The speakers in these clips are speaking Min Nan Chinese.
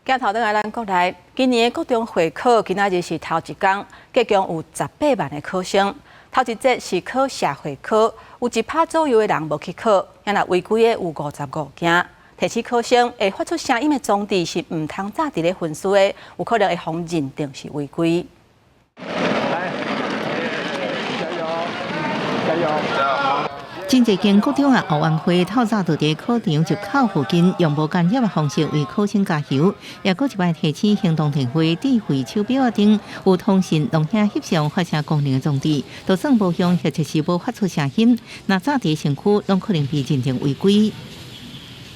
鏡頭轉來咱國內，今年的國中會考今仔日是頭一工，計共有18萬个考生。頭一節是考社會科，有1%左右的人無去考，啊若違規的有55件。提醒考生會發出聲音的裝置是毋通紮佇咧分數的，有可能會予認定是違規。來，加油，加油！真濟間國中的奧運會透早就佇考場入口附近，用無干擾的方式為考生加油。也閣一擺提醒行動電話、智慧手錶等有通訊錄影翕相發聲功能的裝置，就算無響或者是無發出聲音，若紮佇身軀，攏可能被認定違規。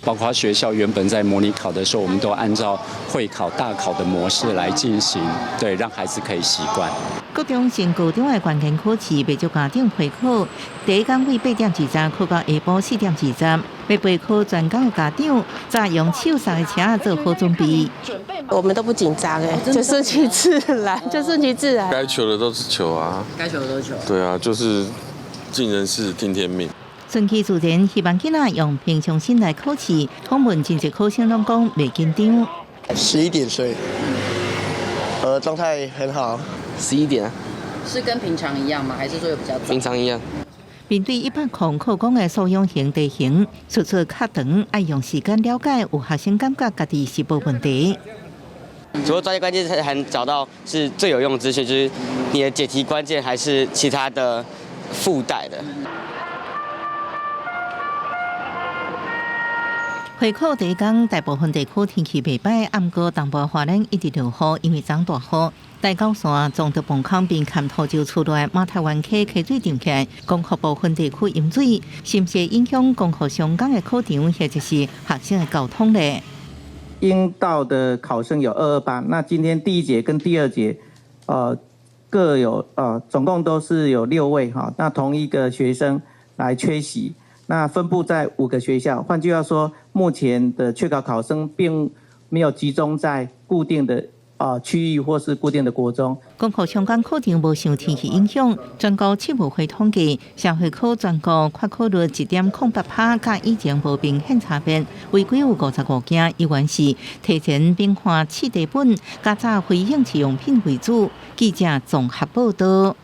包括學校原本在模擬考的時候，我們都按照會考大考的模式來進行，對，讓孩子可以習慣。國中升高中的關鍵考試，袂少家長陪考，第一工為8點20考到下晡4點20，欲陪考全工的家長，早用手剎的車做好準備。我們都不緊張哎，就順其自然，就順其自然。該糗的都是糗啊，該糗的都是糗。對啊，就是盡人事聽天命。順其自然，希望囡仔用平常心來考試。訪問真濟考生攏講袂緊張。 11點睡，狀態很好。 11點啊？是跟平常一樣嗎？還是說有比較早？平常一樣。面對100空考廣的素養型題型，出錯較長，愛用時間了解，有學生感覺家己是無問題。除了專業關鍵才能找到是最有用的資訊，就是你的解題關鍵還是其他的附帶的。會考第一工，大部分地區天氣袂䆀，毋過東部花蓮一直落雨，因為昨大雨，台九線撞著崩空並崁土石出來，馬台灣溪溪水漲起來，光復部分地區淹水，是毋是影響光復雙江的考場或者是學生的交通咧？應到的考生有228，那今天第一節跟第二節，各有總共都是有六位哈，那同一個學生來缺席。那分布在五個學校，換句話說，目前的缺考考生並沒有集中在固定的區域或是固定的國中。光復雙江考場無受天氣影響，全國試務會統計，社會科全國缺考率1.08%，佮以前無明顯差別，違規有55件，依然是提前變化試題本，加紮非應試用品為主。記者綜合報道。